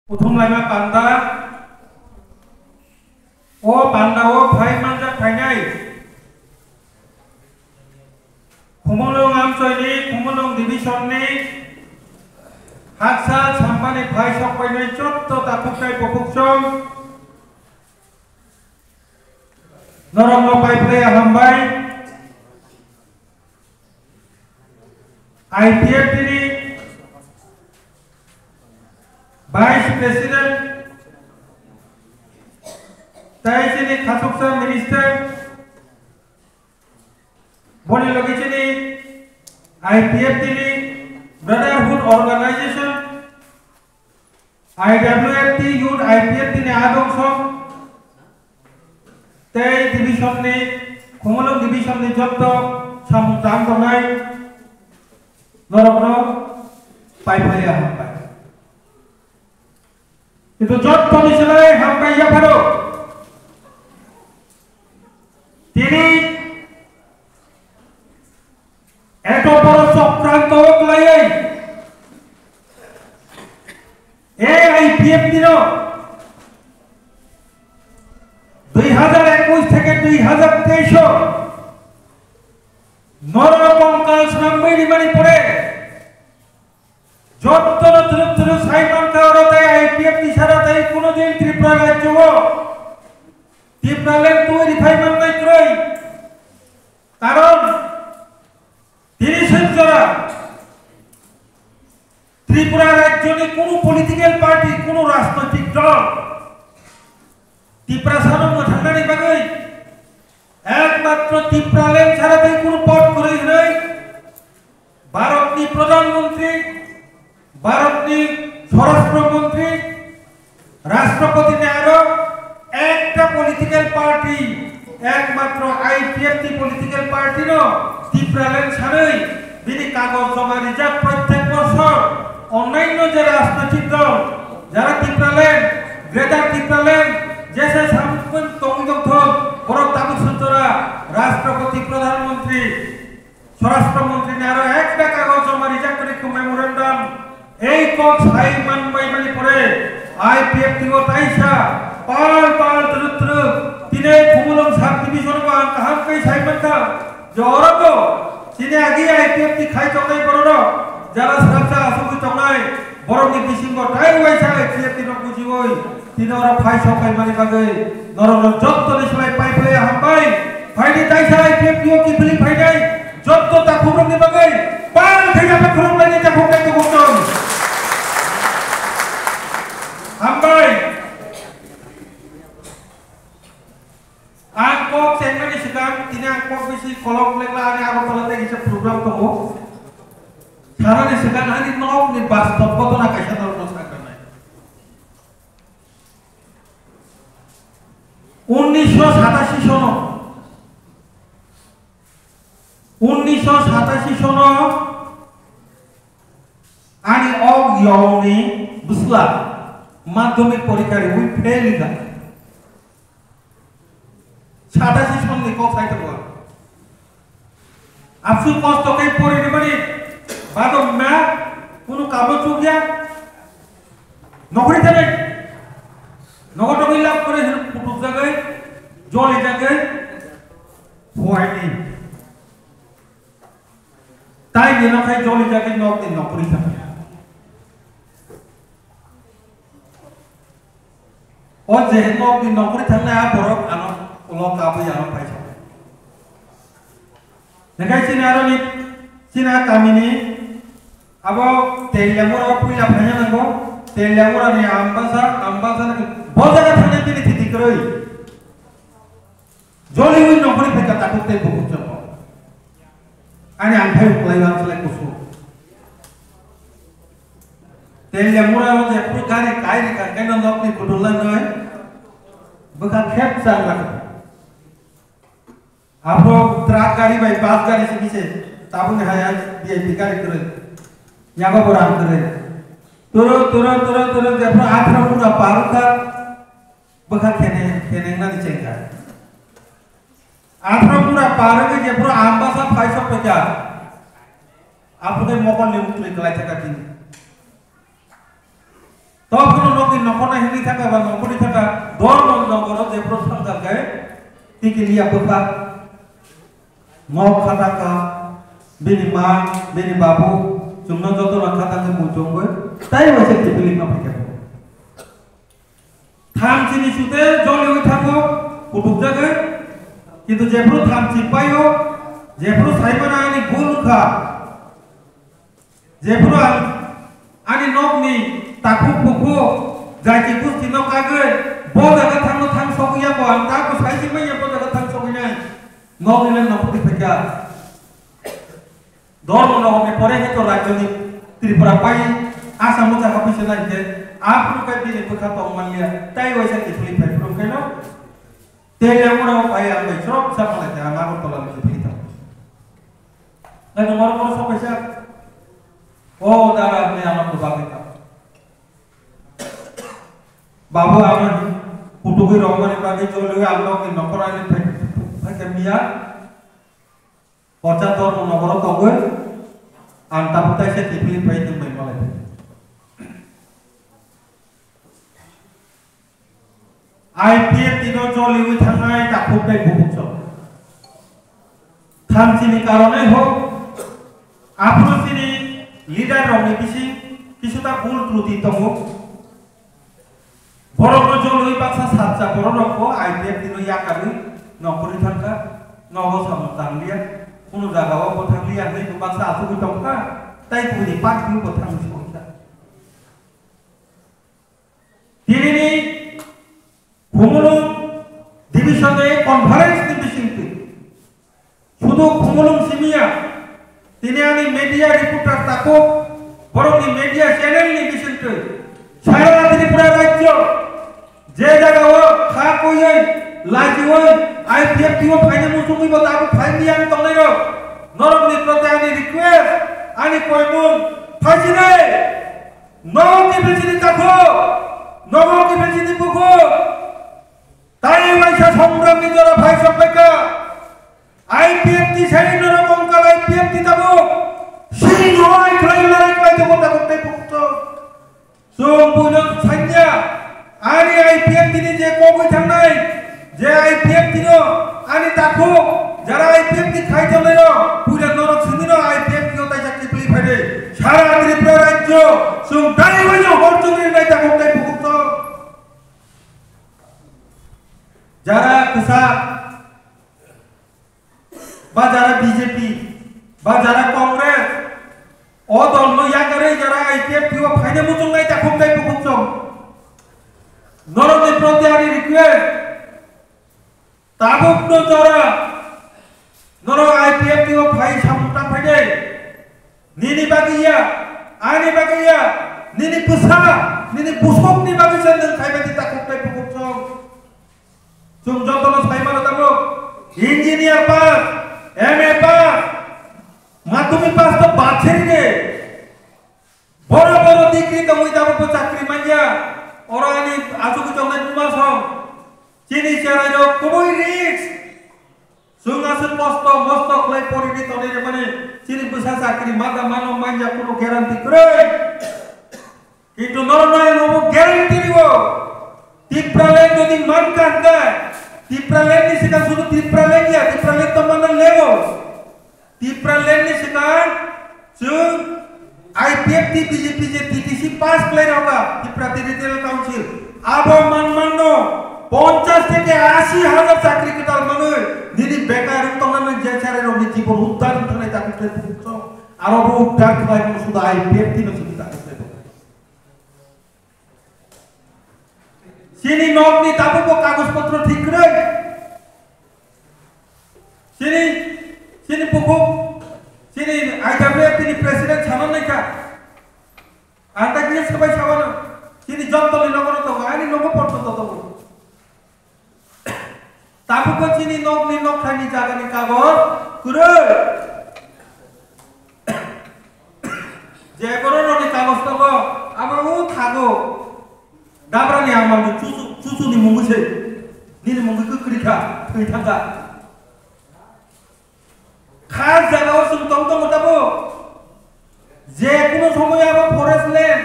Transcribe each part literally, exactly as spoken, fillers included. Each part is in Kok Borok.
Kuthum laima panda, o panda o phai manjak phainai. Khumulwng amchoini, Khumulwng division ni haksa sampani phai sok phainai jotto takhuk tei bukhuk chwng. Norokno pai phlaiya hambai. I P F T ni Vice President tei chini khasuksa Minister, boni logi chini I P F T ni Brotherhood Organization, I W F T, Youth I P F T ni adong song tei division ni, Khumulwng division ni jotto samung tang tongnai norokno pai phlaiya hambai. Kintu jotto ni slai hambai yapharo tini eto boro chokranto o kwlaiwi A I P F T no dui hajar ekush theke dui hajar teis o norok kongkal swnamwi rimani pore jottono twrwk twrwk sai mankha oro tei I P F T sara tei kuno din Tripura rajyo o Tipraland twi riphai mannai kwrwi. Karon tini swngjora Tripura rajyoni kunu political party, kunu rajnoitik dol Tiprasano mwthangnani bagwi ekmatro Tipraland sara tei kunu pot kwrwi hwnwi Bharatni Pradhan Mantri, Bharatni Swarashtra Mantri, Rashtrapati ni aro ekta political party, ekmatro I P F T political party no Tipraland sanwi bini kagoj joma rijak prottek bosor onnanno je rajnoitik dol jara Tipraland, Greater Tipraland jesa samung tongwi tongthok borok tabuk swngjora Rashtrapati Pradhan Mantri Swarashtra Mantri ni aro ekta kagoj joma rijak kwrwi khe memorandum. Ei kok sai manbai mani pore I P F T o taisa pal pal twrwk twrwk tini Khumulwng sub division o ang kaham khe sai mankha je oro bo chini agi I P F T khai tongnai borok rok jara srapsa asugwi tongnai borok ni bisingo tai waisa I P F T no bujiwi tini oro phai sok phaimani bagwi norokno jottoni slai pai phlai hambai. Phaidi taisa I P F T o kiphilwi phainai jotto takhukrokni bagwi pal khe yapha khulumlaini takhuk tei tukhuk tong. Hambai. Ang kok chengnani swkang tini ang kok bisi kolok lekla ani Agartala tei kisa program tongo. Sanani swkang ani nokni bastob ghotona kaisa norokno sakranai. Unnisho satashi sono, unnisho satashi sono ani og yongni bwsla madhyamik porikha riwi fail wngkha. Satashi sonni kok sai tongo. Absu kosto khe pori rimani bado ma kunu kabo chukya. Nokri thani nogo tongwi lab kore hin kutuk jagwi joli jagwi phuaini. Tai ni nokhai joli jagwi nok ni nokri thani. O je nok ni nokri thangnai a borok ano ulo kabwi ano paisa. Nakai chini aro ni chini a kami ni abo Teliamura o puila phanya nango. Teliamura ni Ambasa, Ambasa ni bo jaga thangnai bini thiti kwrwi. Joliwi nokni phaikha takhuk tei bukhuk chongo. Ani ang phai uklai ang selai kusu. Teliamura o je phuru gari kai ri kha, keno nokni kudula noi. Bwkha khep chang rakha. Aphuru truck gari bai bus gari simi se. Tabuni hai hai V I P gari kwrwi. Yago bo rang kwrwi. Turo, turo, turo, turo, je phuru atharo mura par kha. Bwkha khene, khenengnani chengkha. Aphuru mura par wngwi jephuru Ambasa phai sok phaikha. Aphuru khe mokol ni mukli kwlai thaka tini. Tokno nokni nokhornai hwnwi thaka ba nokhorwi thaka, dormo nogoro jephru thangkha khe tiki liya bwkha. Nok khataka, bini ma, bini babu, chwngno jotono khataka muchungwi, tai waisa kiphilwino phaikha. Thamchini sute joliwi thango, kutukjago, kintu jephru thamchi paio, jephru saimano ani bul wngkha, jephru ang ani nokni takhuk bukhuk jaiti gustino kagwi bo jaga thangno thang sogwi ya bo, ang tako saisi manya bo jaga thang sogwi nai. Nokni le nokhorwi phaikha. Dormo nogorni pore khe to rajyoni Tripura pai Assam o jaga pisa nai khe aphuru khe bini bwkha tong manliya, tai waisa kiphilwi phai phuru khe no. Tei le oro pai ang bai chwrok sa phalai khe ang Agartala ni kiphilwi thango. Nai no moro moro sok kaisa. O dara ni ano to bagwi thango. Babu ano kutukwi rogmani bagwi joliwi ang nokni nokhorani phai phai khe miya. Kocha dormo nogoro tongwi ang tabuk taisa kiphilwi phai nwng bai malai. I P F T no joliwi thangnai takhuk tei bukhuk chwng. Thamchini karonai hok, aphuru chini leader rokni bising kisuta bul truti tongo. Borokno jolwi baksa satsa bororokbo I P F T no yakarwi nongkhorwi thangkha, nogo samung tangliya, kunu jagao bo thangliya hwnwi bo baksa achugwi tongkha, tai buini party bo thangwi songkha. Tinini Khumulwng division ni conference ni bisingtwi Sudu Khumulwng simiya, tini ani media reporter takhuk, borokni media channel ni bisingtwi, sara Tripura rajyo, je jagao kha koiwi, lachiwi, I P F T o phaina muchungwi bo tabuk phaimani ang tongnai rok, norokni prote ani request, ani koimung, phaisinai, nogo kiphilsini takhuk, nogo kiphilsini bukhuk, tai waisa songrangni jora phai sokbaikha. I P F T sai norok kongkal I P F T tabuk. Sini no ai khlai larai khlai tongo tabuk tei bukto. Chwng buino sanya. Ani I P F T ni je kogwi thangnai, je I P F T no ani takhuk, jara I P F T khai tongnai no, puila norok sini no I P F T o taisa kiphilwi phaidi. Sara Tripura rajyo chwng tai waisa hor chwngri nai takhuk tei bukto. Jara kwchak, ba jara B J P, ba jara Congress, o dolno yakarwi jara I P F T o phaina muchungnai takhuk tei bukhuk chwng. Norokni proti ani request, tabukno jora norok I P F T o phai samung tang phaidi. Nini bagwi ya, ani bagwi ya, nini bwsa, nini bwswkni bagwi se nwng khaimani takhuk tei bukhuk chwng. Chwng jotono sai mano tabuk, engineer pass, M A pass, madhyamik pass to bad seri de. Boro boro degree tongwi tabuk bo chakri manya. Oro ani achugwi tongnai buma song. Chini cherai rok kubui risk. Chwng aswk kosto mosto khlai porini tonwi rwmani chini bwsa chakri mada mano manya kunu guarantee kwrwi. Kintu norokno ang obo guarantee rwo, Tipraland jodi mankha hwnkhe, Tipraland ni swkang sudu Tipraland ya, Tipraland tongmano lego. Tipraland ni swkang chwng I P F T B J P je T T C pass khlai rokha, Tipra Territorial Council, abo man manno ponchash theke ashi hajar chakri kwtal manwi nini bekar wng tongnani je cherai rokni jibon uddar wng thangnai takhuk tei bukhuk chwng. Aro bo uddar khlai mano sudu I P F T no simi takhuk tei bukhuk. Chini nokni tabukbo kagoj potro thik kwrwi. Chini, chini bukhuk, chini I W F ni president sana naikha. Ang ta kisa sabai sabano. Chini jontoni nogo tongo, ani nogo porjonto tongo. Tabukbo chini nokni nokthani jagani kagoj kwrwi. Je bororokni kagoj tongo, abo o thago. Dabrani ang manwi chuchu, chuchuni mungwi se. Nini mungwi kwkri kha, thwi thangkha. Khas jagao chwng tong tongo tabuk. Je kuno somoy abo forest land,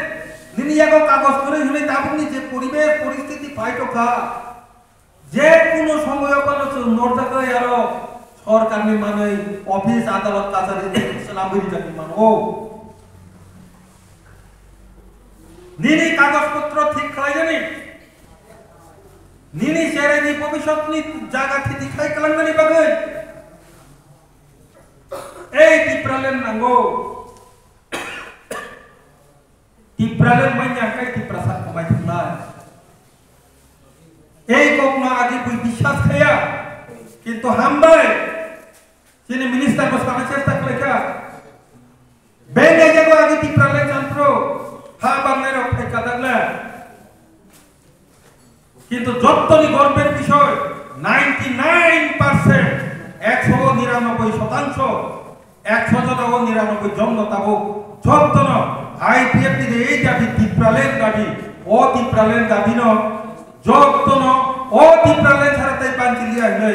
nini yago kagoj kwrwi hwnwi poribesh poristiti phaitokha, je kuno somoyo phano chwng norjaknai aro sorkarni manwi office, adalot, kachari swnamwi rijak mano. Nini kagoj potro thik khlainani, nini cheraini bobisotni jaga thiti khai kwlangnani bagwi ei Tipraland nango. Tipraland manya khe Tiprasa khwmai thumnai. Ei kokno agi bui biswas khaya, kintu hambai, chini minister bo sana chesta khlaikha. Bengai jago agi Tipraland chanpro, ha bangnai rok phai kadakla. Kintu jottoni gorbor bisoy, ninety nine percent, ekso niranobboi shotangsho, ekso jona o niranobboi jon no tabuk jottono I P F T ni ei dabi, Tipraland dabi, o Tipraland dabi no jottono o Tipraland sara tai panchiliya hinwi.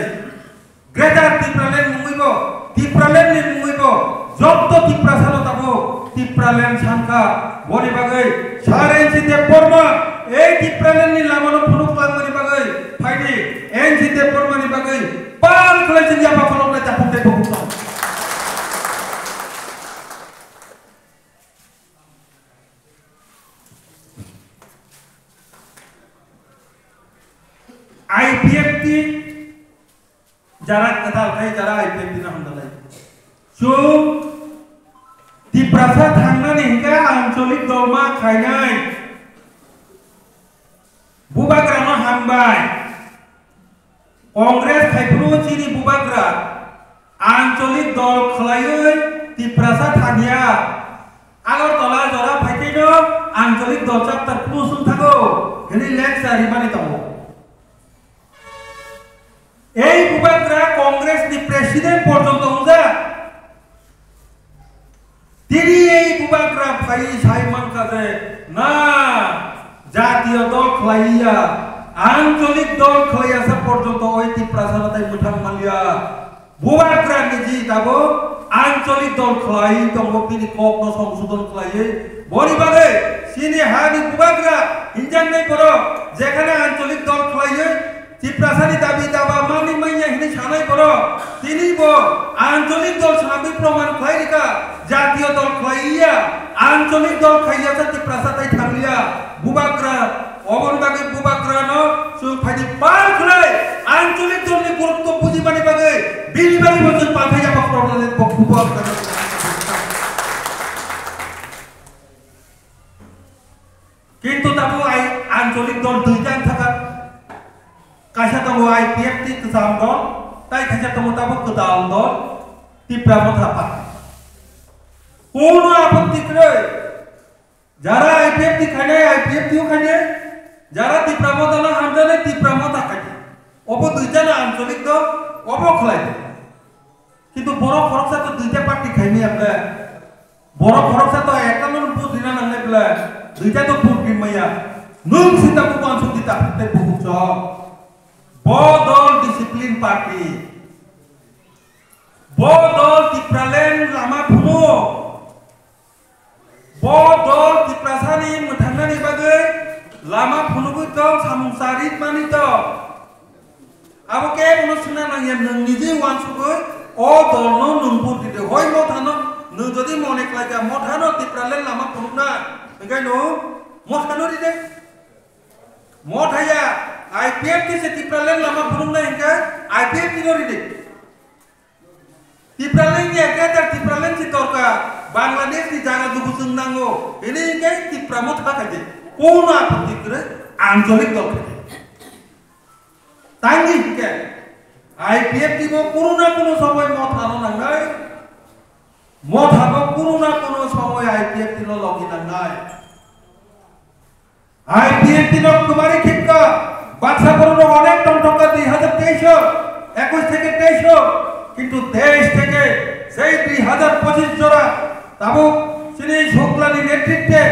Greater Tipraland mungwi bo, Tipraland ni mungwi bo, jotto Tiprasa no tabuk Tipraland sankha. Boni bagwi Sir N C Debbarma ei Tipraland ni lama no phunuk langmani bagwi phaidi, N C Debbarma ni bagwi pal khlai chini yapha kholok nai tapuk tei bukuk tong. I P F T jara kwtal khai, jara I P F T no hamdalai. Chwng Tiprasa thangnani hinkhe ancholik dolma khainai. Bubagrano hambai. Congress khaiphuru chini bubagra ancholik dol khlaiwi Tiprasa thangya. Agartala jora phaikhaino ancholik dol chapter close wng thago hinwi lecture rimani tongo. Ei bubagra Congress ni president porjonto wngjak. Tini ei bubagra phai sai mankha je, na, jatiyo dol khlaiya, ancholik dol khlaiya sa porjonto oi Tiprasa no tai mwthang manliya. Bubagra niji tabo ancholik dol khlai tongo, bini kok no songsodon khlaiwi. Boni bagwi chini hani bubagra hinjaknai borok jekhane ancholik dol khlaiwi Tiprasani dabi daba manwi manya hinwi sanai borok, tini bo ancholik dol swnamwi proman khlai rikha, jatiyo dol khlaiya, ancholik dol khaiya sa Tiprasa tai thangliya. Bubagra, oboni bagwi bubagrano chwng phaidi pal khlai, ancholik dolni gurutto bujimani bagwi bini bagwi bo chwng pal khai yapha proman bo bubagra. Kintu tabuk ai ancholik dol duita wng thaka. Kaisa tongo I P F T kwcham dol, tai kaisa tongo tabuk kwtal dol, Tipra Motha Party. Kono apotti kwrwi. Jara I P F T khainai, I P F T o khainai. Jara Tipra Motha no hamjaknai, Tipra Motha khainai. Obo duita no ancholik dol, obo khlai. Kintu borok khoroksa to duita party khaimaya ble. Borok khoroksa to ekta no vote rina nangnai ble. Duita to vote rimaya. Nwng sita buku ansuk dita tei buku chok. Bo dol discipline party. Bo dol Tipraland lama phunuk. Bo dol Tiprasani mwthangnani bagwi lama phunugwi tong, samung cha ritmani tong. Abo kebono swngna nangya, nwng niji uansugwi o dolno nwng vote ride. Hoi Mothano, nwng jodi mone khlaikha Mothano Tipraland lama phunukna, hwnkhe nwng Mothano ride. Mothaya I P F T se Tipraland lama phunukna hinkhe I P F T no ride. Tipraland ni ekta Tipraland si dorkar, Bangladesh ni jaga dugu chwng nango, hini hinkhe Tipra Motha khaide, kono apotti kwrwi, ancholik dol khaide. Tangni hinkhe I P F T bo kono na kono somoy Motha no nangnai, Motha bo kono na kono somoy I P F T no logi nangnai. I P F T no kwbari khibka, baksa borok rok onek tongthokka dui hazar teis o, ekush theke teis o, kintu teis theke sei dui hazar pochis jora tabuk chini Shuklani netritwe,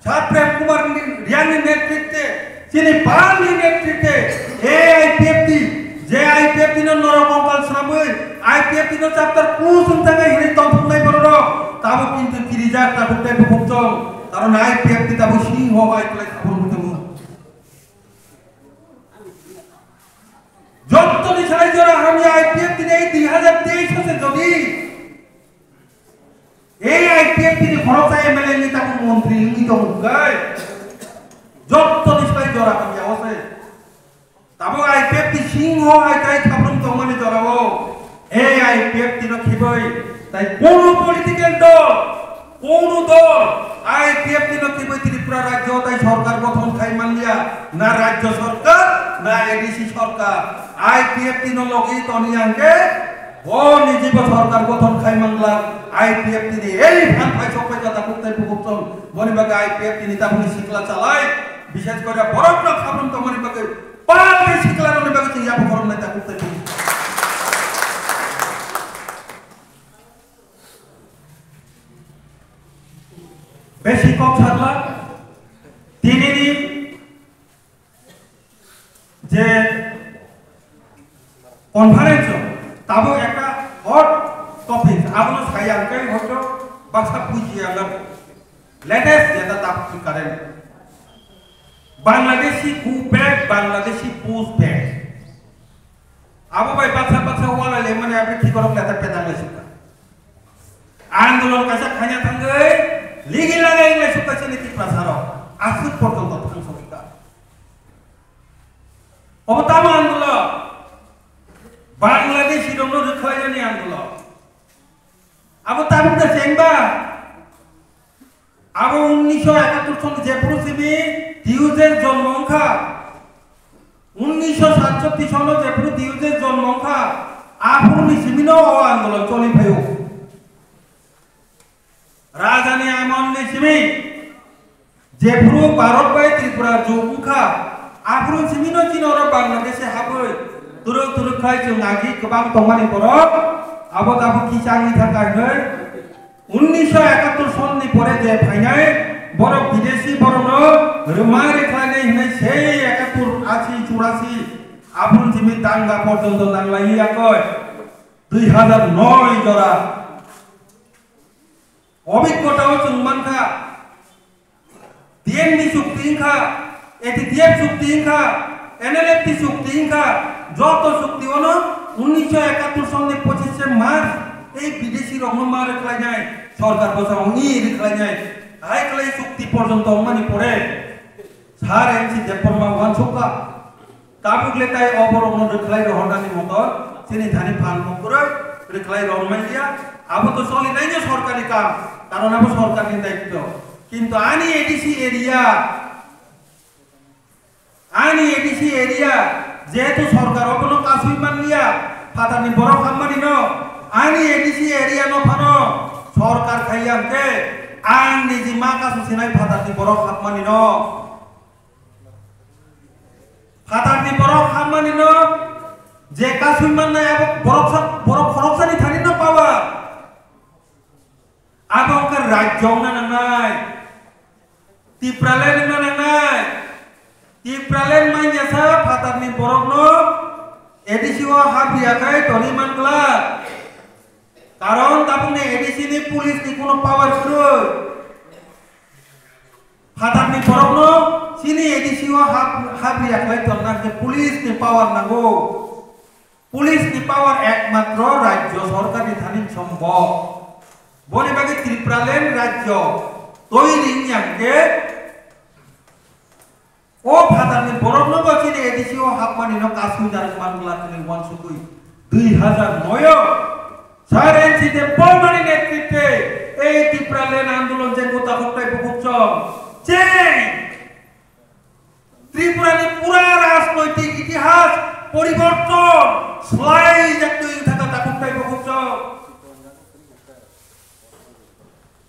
Saprem Kumar ni, Riang ni netritwe, chini Pal ni netritwe, A I P F T, je I P F T no norok ongkal swnamwi, I P F T no chapter close wng thangkha hinwi tongthoknai borok rok, tabuk kintu kirijak tabuk tei buphukchong, karon I P F T tabuk singho bai kwlai tabuk wng tongo. montri wngwi tongo hwnkhe, jottoni sai jora hamya o se. Tabuk I P F T ni singho hai tai khaprum tongmani jorao, ei I P F T no khibai, tai kono political dol, kono dol, I P F T no khibai Tripura rajyo tai sorkar gothon khai manliya, na rajyo sorkar, na A D C sorkar, I P F T no logi toni angke, o nijibo sorkar gothon khai mangla, I P F T ni ei phan phai sok pai kata kuk tai pukuk tong, boni bagwi I P F T ni tabukni sikla chalai, bishes kore borok no khaprum tongmani bagwi, Pal tei sikla rokni bagwi chwng yapha khoroknai tabuk tei. Besi kok sakla, tinini je conference o tabuk ekta hot topic, abono sai ang tei hoito baksa bujiya na. Latest jeta tabuk current. Bangladeshi go back, Bangladeshi push back. Abo bai baksa baksa walai le mane abri khikorok leta pedang le sukha. Andolon kaisa khanya thangwi ligi lagai le sukha chini Tiprasa rok. Aswk porjonto thang sokha. Obo tamo andolon. Bangladeshi rokno rwkhlainani andolon. Abo tabuk da chengba. Abo unnisho ekattor soni jephuru simi Diujer jonmo wngkha, unnisho satchottish sono jephuru Diujer jonmo wngkha, aphuruni simino o andolon choli phaio. Rajani amolni simi jephuru Bharat bai Tripura jug wngkha, aphuru simino chini oro Bangladesh-e habwi turuk turuk khai chwng agi kwbang tongmani borok, abo tabuk kisa wngwi thangkha hinwi Unnisho ekattor sonni pore je phainai borok bidesi borokno rwma rwkhlainai hinwi sei ekattor, ashi, churasi, aphuru simi danga porjonto nanglaiwi yakoi dui hazar noi jora. Obhiggota o chwng mankha, D N D chukti wngkha, A T T F chukti wngkha, N L F T chukti wngkha, joto chukti ono unnisho ekattor sonni pochishe March ei bidesi rokno ma rwkhlainai, sorkar bwskango wngwi rwkhlainai, hai khlai chukti porjonto wngmani pore Sir N C Debbarma uansukha. Tabuk le tai o borokno rwkhlai rohornani motor, chini thani phan bo kwrwi rwkhlai rohormai liya. Abo to solinaino sorkari kam, karon abo sorkarni daityo. Kintu ani A D C area, ani A D C area, jehetu sorkar obono kasui man liya, phatarni borok hammani no, ani A D C area no phano sorkar khaiya hwnkhe, ang niji ma kasu sinai phatarni borok hammani no. Phatarni borok hamani no je kasui mannai abo borok sa-, borok khoroksani thani no power. Abo wngkha rajyo wngna nangnai. Tipraland wngna nangnai. Tipraland manya sa phatarni borok no A D C o hap riya khai toni man glak. Karon tabukni A D C ni police ni kuno power kwrwi. Phatarni borokno chini A D C o hap, hap riya khlai tongna khe police ni power nango. Police ni power ekmatro rajyo sorkar ni thani sombhob. Boni bagwi Tipraland rajyo toiri wngya hwnkhe O phatarni borokno bo chini A D C o hapmani no kasui narwk man glak hwnwi uansugwi dui hazar noi o Sir N C Debbarmani netritwe ei Tipraland andolon je gota koktai bukuchong cheng Tripura ni pura rajnoitik itihas poriborton swlai jak twi thaka takhuk tai bukuchong.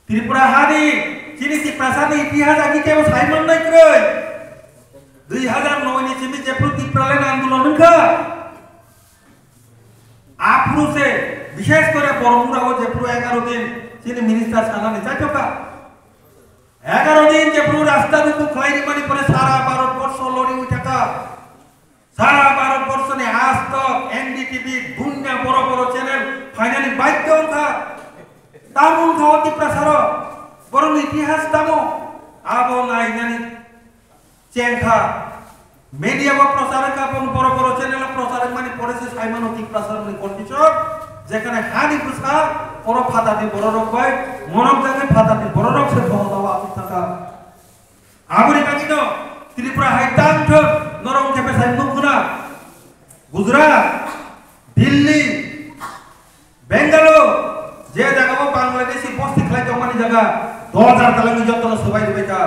Tripura hani chini Tiprasa ni itihas agi kebo sai mannai kwrwi. Dui hazar noi ni simi jephru Tipraland andolon wngkha. Aphuru se bishesh kore Boromura o jephru egaro din chini minister sanani chaitokha. Egaro din jephru rasta ruku khlai rimani pore sara Bharat borsho lori uithakha. Sara Bharat borsho ni Aaj Tak, N D T V, dunya boro boro channel phainani badhyo wngkha. Tamo wngkha o Tiprasa rok, borokni itihas tamo? Abo nainani chengkha. Media bo prochar wngkha, boro boro channel o prochar wngmani pore se saimano Tiprasa rokni condition, jekhane hani bwsa Oro phatarni bororok bai monok jagwi phatarni bororok se bohotao aswk thangkha. Aboni bagwino Tripura hai tang thwng norok khe bwsai nukgwna. Gujarat, Delhi, Bangalore, je jagao Bangladeshi bosti khlai tongmani jaga, dos hajar talangni jotono swbai rwbai kha.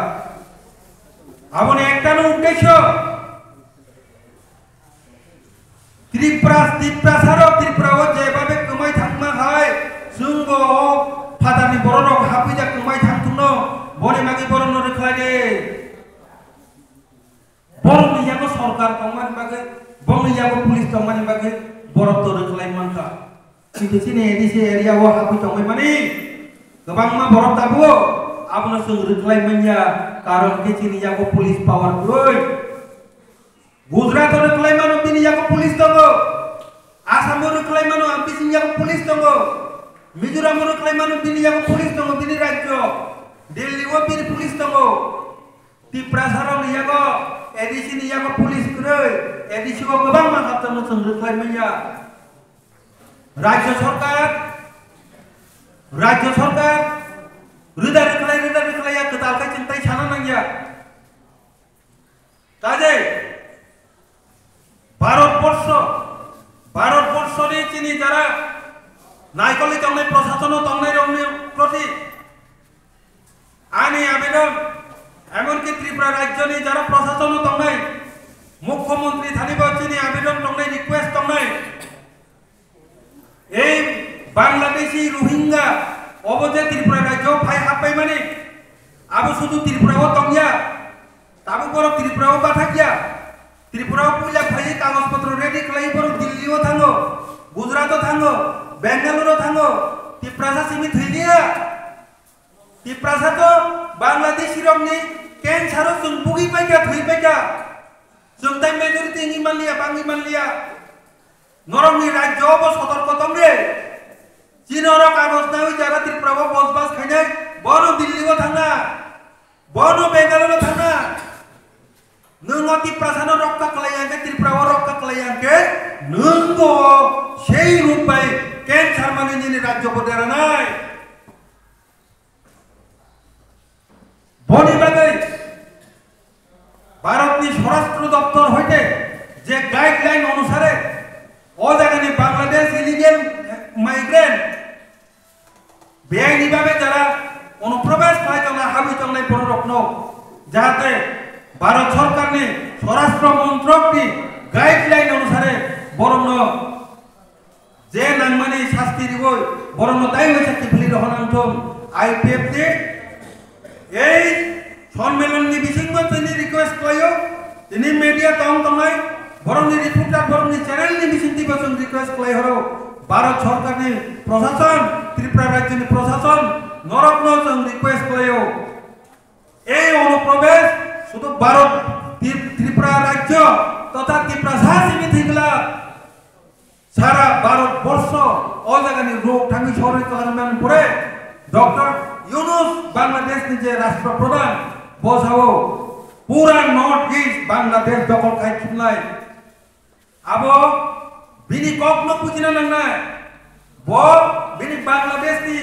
Aboni ektano uddesyo, Tripura, Tiprasarok Tripurao jebabe kwmai thangma hai, chwngbo o phatarni bororok hapwi da kwmai thangthungno, boni bagwi borokno rwkhlai de. Borokni yago sorkar tongmani bagwi, bongni yago police tongmani bagwi borok to rwkhlai mankha. Kintu chini A D C area o hapwi tongmani kwbangma borok tabuk abono chwng rwkhlai manya, karon khe chini yago police power kwrwi. Gujarat o rwkhlai mano bini yago police tongo, Assam o rwkhlai mano bini yago police tongo, Mizoram o rwkhlai mano bini yago police tongo, bini rajyo, Delhi o bini police tongo. Tiprasarokni yago A D C ni yago police kwrwi, A D C o kwbangma haptano chwng rwkhlai manya. Rajya sarkar, Rajya sarkar rwda rwkhlai, rwda rwkhlai ya kwtal khe chwng tai sana nangya. Kaje Bharat borsho, Bharat borshoni chini jara naikolwi tongnai, prosasono tongnairokni proti ani abedon, emonki Tripura rajyoni jara prosasono tongnai, mukhyamantri thani bo chini abedon tongnai, request tongnai. Ei Bangladeshi Rohingya obo je Tripura rajyo phai happaimani, abo sudu Tripura o tongya, tabuk borok Tripura o bathakya. Tripura o puila phaiwi kagoj potro ready khlaiwi borok Delhi o thango, Gujarat o thango, Bangalore o thango, Tiprasa simi thwi liya. Tiprasa to Bangladeshi rokni cancer o chwng bugwi paikha, thwi paikha. Chwng tai majority wngwi manliya, bangwi manliya. Norokni rajyo bo sotorko tong de. Chini oro kagoj nawi jara Tripura o bosbas khainai, bono Delhi o thangna, bono Bangalore o thangna. Nwng o Tiprasano rokka khlai yang khe, Tripura o rokka khlai yang khe, nwng bo sei root bai cancer mani nini rajyo bo deranai. Boni bagwi Bharatni Swarashtra Doptor hoite je guideline onusare o jagani Bangladesh illegal migrant beaini babe jara onuprobesh khlai tongna habwi tongnai bororokno jahate Bharat Sorkarni Swarashtra Montrokni guideline onusare borokno je nangmani sasti riwi borokno tai waisa kiphilwi rohorna wngthung. I P F T ei sonmelonni bisingo tini request khlaio, tini media tong tongnai borokni reporter, borokni channel ni bisingtwi bo chwng request khlai horo, Bharat Sorkarni prosason, Tripura rajyoni prosason, norokno chwng request khlaio. Ei onuprobesh sudu Bharat, Tri-, Tripura rajyo totha Tiprasa simi thwikla sara Bharat borsho o jagani rok thangwi sorwi kwlangmani pore Doctor Yunus Bangladesh ni je Rashtra Pradhan bo sao pura North East Bangladesh dokol khai khibnai. Abo bini kokno bujina nangnai. Bo bini Bangladesh ni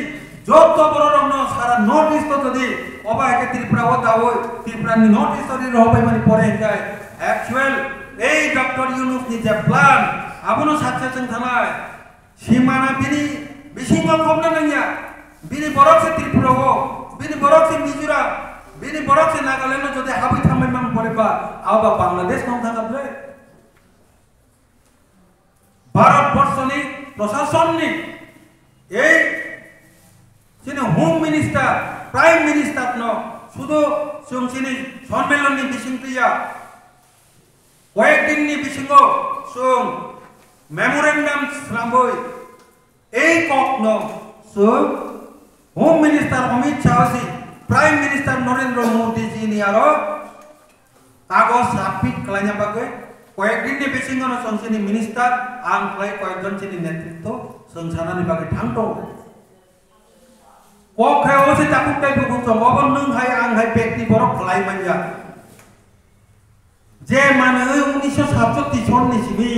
joto bororokno sara North East o jodi obo hai khe Tripura o dawi Tripura ni North East o ri rohorbaimani pore hinkhe actual ei Doctor Yunus ni je plan abono success wng thangnai. Simana bini bisingo khobna nangya. Bini borok se Tripura o, bini borok se Mizoram, bini borok se Nagaland o jodi habwi thangbai mang pore ba abo ba Bangladesh no thangkha ble. Bharat borshoni prosasonni ei chini Home Minister, Prime Minister no sudu chwng chini sonmelon ni bisingtwi ya koyek din ni bisingo chwng memorandum swnamwi ei kok no chwng Home Minister Amit Shah ji, Prime Minister Narendra Modi ji ni aro kagoj submit khlaina bagwi koyek din ni bisingo no chwng chini minister ang khlai koyek jon chini netritwo chwng sanani bagwi thang tongo. Kok khe o se tabuk tei bukhuk tongo, obo nwng hai ang hai bekti borok khlai manya. Je manwi unisho satchottish sonni simi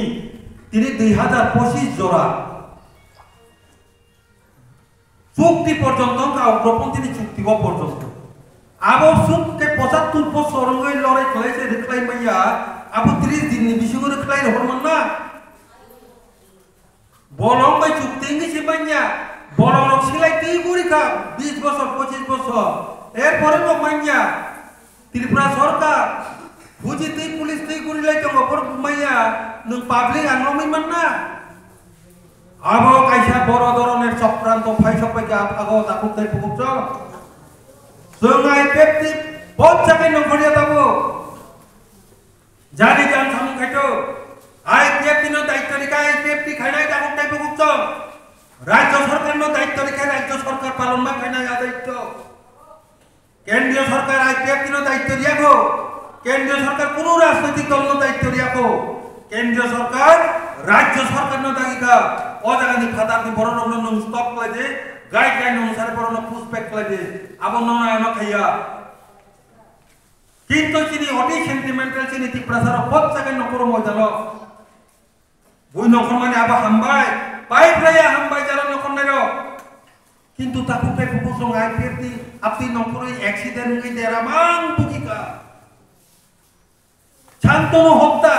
tini dui hazar pochis jora. Chukti porjonto wngkha, ugroponthini chukti o porjonto. Abo suk khe pochattor bosor wngwi lorai khlai se rwkhlai manya, abo tris din ni bisingo rwkhlai rohor manna. Bolong bai chukti wngwi se manya, bolong rok silai twi guri kha, bis bosor, pochis bosor. Er pore bo manya, Tripura sorkar, huji twi police twi guri lai tongo, borok manya, nwng public ang romwi manna. Abo kaisa boro doroner chokranto phaisok bai kha, aphago takhuk tei bukhuk chwng. Chwng I P F T ni pochak khe nongkhorya tabuk. Jani jan samung khaito, I P F T no daityo rikha, I P F T khainai takhuk tei bukhuk chwng. Rajya sorkar no daityo rikha, Rajya sorkar palon ma khainai a daityo. Kendriya sorkar I P F T no daityo riyakho. Kendriya sorkar kunu rajnoitik dol no daityo riyakho. Kendriya sorkar, Rajya sorkar no dagikha. O jaga ni phatar ni borok rok no nwng stop khlai di, guideline onusare borok no push back khlai di. Abo no na ano khaiya. Kintu chini oti sentimental chini Tiprasa rok pochak khe nokoro moidano. Bui nongkhormani abo hambai, pai phlaiya hambai jara nongkhornairok. Kintu takhuk tei bukhuk chwng I P F T ni aptwi nongkhorwi accident wngwi dera mang bukikha. Shantanu Hokta,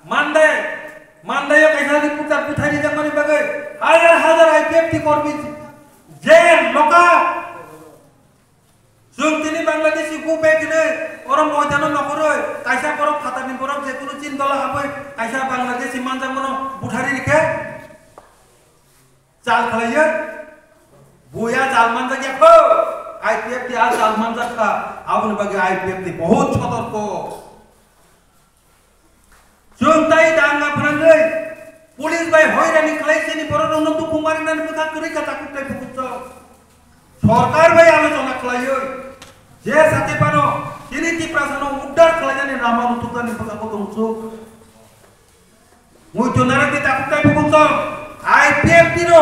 Mandai, Mandai o kaisa reporter buthai rijakmani bagwi hajar hajar I P F T kormi jail, loka. Chwng tini Bangladeshi go back hinwi oro moidano nokhorwi kaisa borok phatarni borok je kunu chin dola habwi kaisa Bangladeshi manjakmano buthari rikhe chal khlaiwi buya chal manjakya kho, I P F T a chal manjak kha, aboni bagwi I P F T bahut sotorko. Chwng tai danga phwnangwi police bai hoirani khlai chini borok rokno dukhu marinani bwkha kwrwi kha takhuk tei bukhuk chwng. Sorkar bai alochona khlaiwi je sati phano chini Tiprasano uddar khlainani lama rwtuknani bwkha bo tongchuk. Muitu narwkni takhuk tei bukhuk chwng I P F T no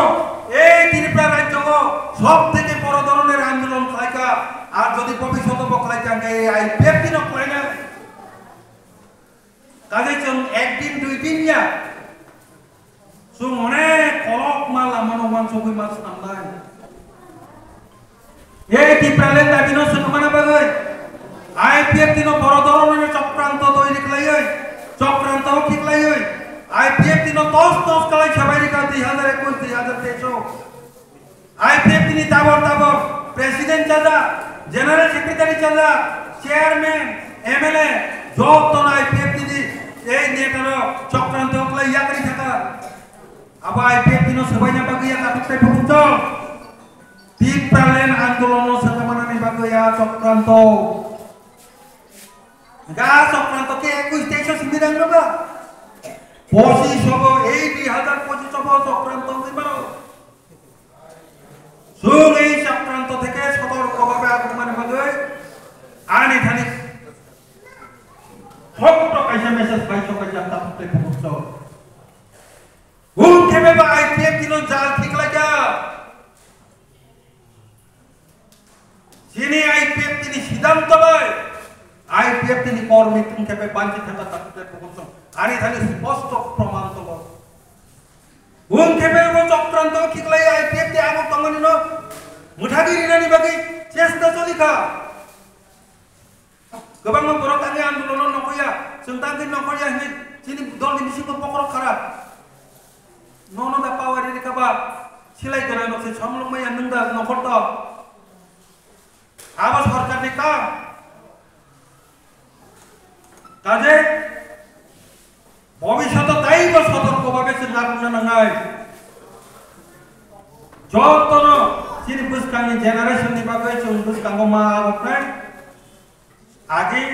ei Tripura rajyo o sob theke boro doroner andolon khlaikha. Ar jodi bobishoto bo khlaikha hwnkhe ei I P F T no khlainai. Kaje chwng ek din dui din ya. Chwng onek kolok ma lama no uansugwi ma swnamnai. Ei Tipraland dabi no swngmana bagwi I P F T no boro doroner chokranto toiri khlaiwi, chokranto khiklaiwi, I P F T no tos tos khlai sabai rikha dui hajar ekush, dui hajar teis o. I P F T ni tabor tabor president chajak, general secretary chajak, chairman, M L A, jotono I P F T ni ei neta rok chokranto khlai yakri thaka. Abo I P F T no swbaina bagwi ya kathok tei bukhuk chwng. Tipraland andolon no swngmanani bagwi ya chokranto. Ga chokranto khe ekush teis o simi rang no ba? Pochis o bo, ei dui hajar pochis o bo chokranto wngwi mano. Chwng ei chokranto theke sotorko bhabe aphukmani bagwi ani thani thokto kaisa message bai sok kaisa takhuk tei bukhuk chwng. Hwn khe bebo I P F T no jal khiklaikha. Chini I P F T ni siddhanto bai I P F T ni kormi tong khe bai banchi thangkha takhuk tei bukhuk chwng. Ani thani sposto proman tongo. Hwn khe bai bo chokranto khiklai I P F T abo tongmani no mwthagwi rinani bagwi chesta choli kha. Kwbangma borok tangwi andolono nokhoya, chwng tangwi nokhoya hinwi chini dolni bisingo bokhorok khara. Nono da power rikha ba, silai gwnang no se somlok maya nwng da nokhor to. Abo sorkarni kam. Kaje bhobishoto taibo sotorko bhabe chwng narwkna nangnai. Jotono chini bwskangni generation ni bagwi chwng bwskango ma agoknai. Agi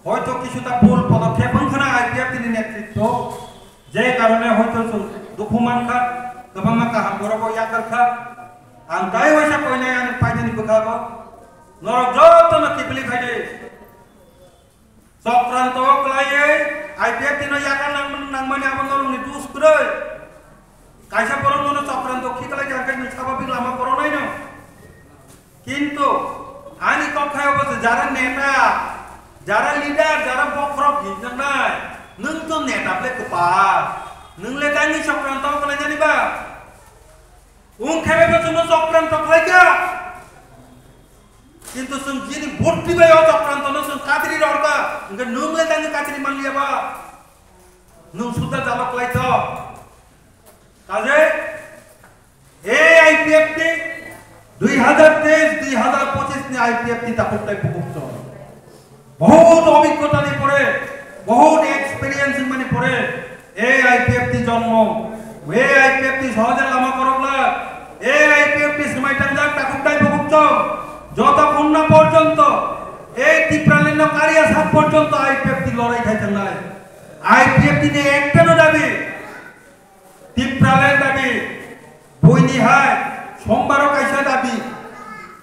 hoito kisuta bhul podokkhep wngkhwna I P F T ni netritwo, je karone hoito chwng dukhu mankha, kwbangma kaham borokbo yakarkha. Ang tai waisa koinai ani painani bwkhago norok jotono kiphilwi khaidi. Chokranto khlaiwi I P F T no yakar nang-, nangmani abo norokni dus kwrwi. Kaisa borok nono chokranto khiklai kha, hwnkhe nwng sababik lama koronai no. Kintu ani kok khai obo se jara neta, jara leader, jara bokhorok hinjaknai, nwng to neta ble kwpal, nwng le tangwi chokranto khlainani ba? Wng khe bo chwngno chokranto khlaikha. Kintu chwng jini bhorti bai o chokrantono chwng katri rwkha, hwnkhe nwng le tangwi katri manliya ba? Nwng suda jalo khlaitho. Kaje A I P F T dui hazar teis, dui hazar pochis ni I P F T takhuk tai bukhuk chwng. Bahut obhiggota ni pore, bahut experience mani pore, A I P F T jonmo, A I P F T sohoje lama korokla, A I P F T swmai tangjak takhuk tai bukhuk chwng. Joto khonna porjonto, ei Tipraland no kariya sak porjonto I P F T lorai khai thangnai. I P F T ni ekta no dabi, Tipraland dabi, buini hai, Sombaro kaisa dabi,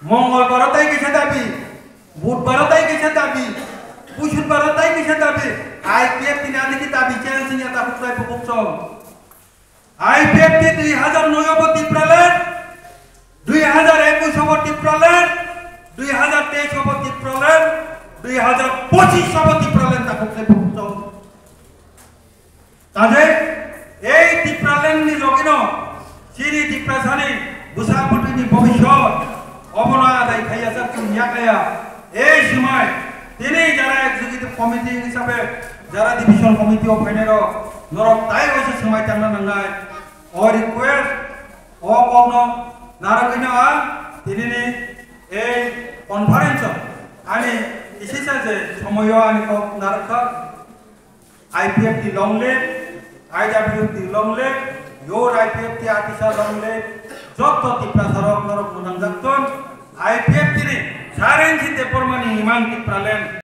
Mongolbaro tai kaisa dabi, Budbaro tai kaisa dabi, Bushudbaro tai kaisa dabi, I P F T ni ani ki dabi chen sing ya takhuk tai bukhuk chwng. I P F T dui hazar noi obo Tipraland, dui hazar ekush obo Tipraland, dui hazar teis obo Tipraland, dui hazar pochis obo Tipraland takhuk tai bukhuk chwng. Kaje, ei Tipraland ni logino, chini Tiprasani bwsa bwtwi ni bobisot, obono adai khaiya sak chwng yakaya. Ei swmai, tini jara executive committee hisabe, jara division committee o phainai rok, norok tai waisa swmai tangna nangnai. O request, o kokno narwgwino ang tinini ei conference o ani kisisa je somoyo ani kok narwkha. I P F T long live, I W T long live, your I P F T Atisa long live, jotto Tiprasa rok norok mwnangjak ton, I P F T ni Sarensi Debbarma ni imang Tipraland.